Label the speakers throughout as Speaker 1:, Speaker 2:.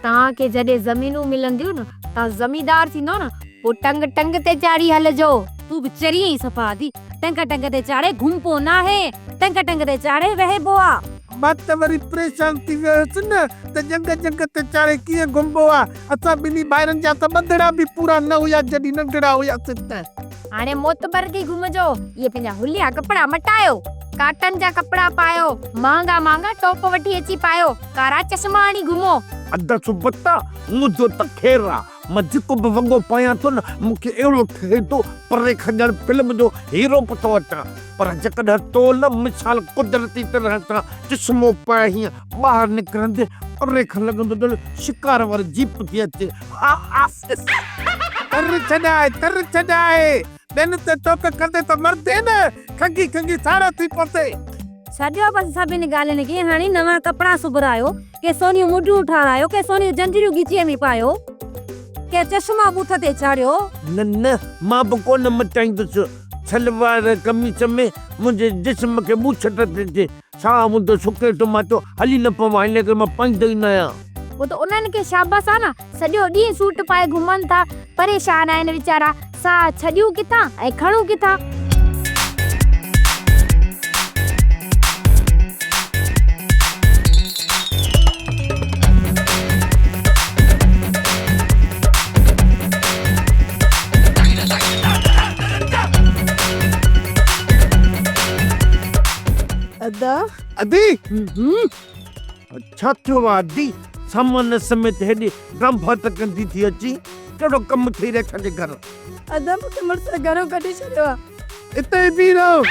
Speaker 1: توهان کي جڏهن زمينون ملنديون نه، توهان زميندار ٿيندؤ نه، پوء ٽنگ ٽنگ تي چاڙهي هلجو.
Speaker 2: تون به چري آهين صفا ادي، ٽنگ ٽنگ تي چاڙهي گهمبو ناهي، ٽنگ ٽنگ تي چاڙهي ويهبو آ.
Speaker 3: مان ته وري پريشان ٿي ويو هيس نه ته ڄنگهه ڄنگهه تي چاڙهي ڪيئن گهمبو آ. اسان ٻنهي ڀائرن جا ته ٻنڌڙا به پورا نه هيا جڏهن ننڍڙا هياسين ته.
Speaker 1: هاڻي معتبر ٿي گهمجو، اهي پنهنجا حليا ڪپڙا مٽايو، ڪاٽن جا ڪپڙا پايو، مهانگا مهانگا ٽوپ وٺي اچي پايو، ڪارا چشما هڻي گهمو.
Speaker 3: ادا سبتا، منهنجو ته خير آ، مان جيڪو به وڳو پايان ٿو نه، مون کي اهڙو ٺهي ٿو، پري کان ڄڻ فلم جو هيرو به ٿو اچان. پر جيڪڏهن تو نه مثال قدرتي طرح سان چشمو پائي هيئن ٻاهر نڪرندي، پري کان لڳندو ڄڻ شڪار واري جيپ ٿي اچي. تر ڇڏاء، تر ڇڏاء، ٻين تي ٽوڪ ڪندي ته مردين نه، کنگهي کنگهي ساڙا ٿي پوندين.
Speaker 2: ڇڏيو بس سڀني ڳالهين کي، هاڻي نوان ڪپڙا سبرايو، ڪي سونيون منڊيون ٺارايو، ڪي سونيون جنجريون ڳچيء ۾ پايو، ڪي چشما ٻوٿ تي چاڙهيو.
Speaker 3: نه نه، مان به ڪونه مٽائيندس، سلوار قميص ۾ منهنجي جسم کي ٻوڇٽ ٿي ٿئي، ساهه منهنجو سڪي ٿو، مان ٿو هلي نه پوان، ان ڪري مان پائيندو ئي ناهيان.
Speaker 1: پوء ته انهن کي شابس آ نه، سڄو ڏينهن سوٽ پائي گهمن ٿا، پريشان آهن ويچارا، ساهه ڇڏيون ڪٿان ۽ کڻون ڪٿان.
Speaker 4: ادا.
Speaker 3: ادي! ڇا ٿيو آ ادي؟ سامان سميت هيڏي رنڀات ڪندي ٿي اچين، ڪهڙو ڪم اٿئي ري اسان جي گهر؟
Speaker 4: ادا مون کي مڙس گهرو ڪڍي ڇڏيو آ.
Speaker 3: اتي ئي بيهي رهو.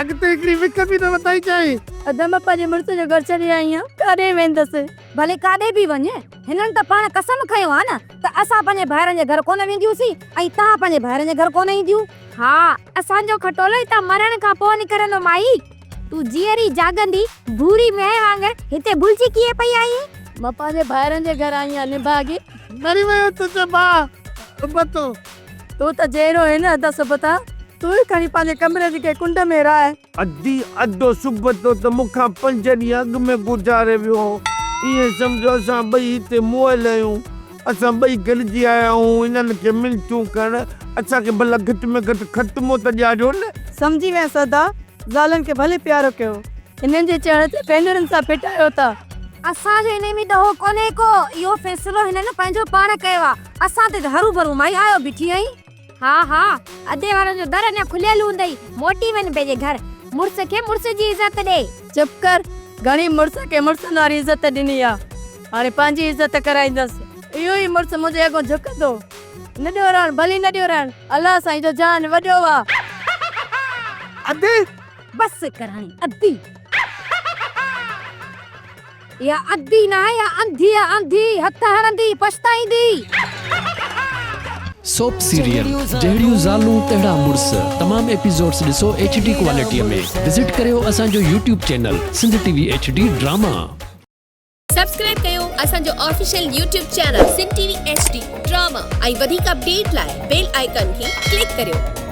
Speaker 3: اڳتي هڪڙي وک به نه وڌائجانء.
Speaker 4: ادا مان پنهنجي مڙس جو گهر ڇڏي آئي آهيان، ڪاڏي ويندس؟
Speaker 2: ڀلي ڪاڏي به وڃ، هنن ته پاڻ قسم کنيو آ نه ته اسان پنهنجي ڀائرن جي گهر ڪونه وينديونسين ۽ توهان پنهنجي ڀائرن جي گهر ڪونه اينديون.
Speaker 1: ها، اسان جو کٽولو هتان مرڻ کان پوء نڪرندو مائي. تون جيئري جاڳندي ڀوري مينهن وانگر هتي ڀلجي ڪيئن پئي آهين؟
Speaker 4: مان پنهنجي ڀائرن جي گهر آئي آهيان نڀاڳي.
Speaker 3: مري ويو تنهنجو ڀاء ابتو.
Speaker 4: تون ته جيئرو آهين نه ادا سبتا، تون ئي کڻي پنهنجي ڪمري جي ڪنهن ڪنڊ ۾ رهه.
Speaker 3: ادي ادو سبتو ته مون کان پنج ڏينهن اڳ ۾ گذاري ويو هو. ائين سمجهو اسان ٻئي هتي مئل آهيون. اسان ٻئي گڏجي آيا آهيون انهن کي منٿون ڪرڻ. اسان کي ڀلا گهٽ ۾ گهٽ ختمو ته ڏياريو نه.
Speaker 4: سمجهي ويس ادا، زالن کي ڀلي پيارو ڪيو. هنن جي چئڻ تي ڀينرن سان ڦٽايو ٿا.
Speaker 2: اسان جو انهي ۾ ڏوهه ڪونهي ڪو. اهو فيصلو هنن پنهنجو پاڻ ڪيو آ. اسان تي ته هروڀرو مائي آيو بيٺي آهين.
Speaker 1: ها ها ادي وارن جو در اڃا کليل هوندئي، موٽي وڃ پنهنجي گهر، مڙس کي مڙس جي عزت ڏي.
Speaker 4: چپ ڪر، گهڻي مڙس کي مڙسن واري عزت ڏني آ، هاڻي پنهنجي عزت ڪرائيندس. اهو ئي مڙس منهنجي اڳون جهڪندو. نه ڏيو رهڻ، ڀلي نه ڏيو رهڻ، الله سائين جو جهان وڏو آ.
Speaker 3: ادي!
Speaker 2: بس ڪر هاڻي ادي. اها ادي ناهي اها انڌي آ انڌي، هٿ هڻندي پڇتائيندي.
Speaker 5: سوپ سيريل جهڙيون زالون تهڙا مڙس تمام ايپيسوڊس ڏسو ايڇ ڊي ڪوالٽي ۾ وزٽ ڪريو اسان جو YouTube channel Sindh T V H D drama.
Speaker 6: Subscribe ڪيو اسان جو official YouTube channel Sindh T V H D drama ۽ وڌيڪ اپڊيٽ لاء بيل آئيڪان کي ڪلڪ ڪريو.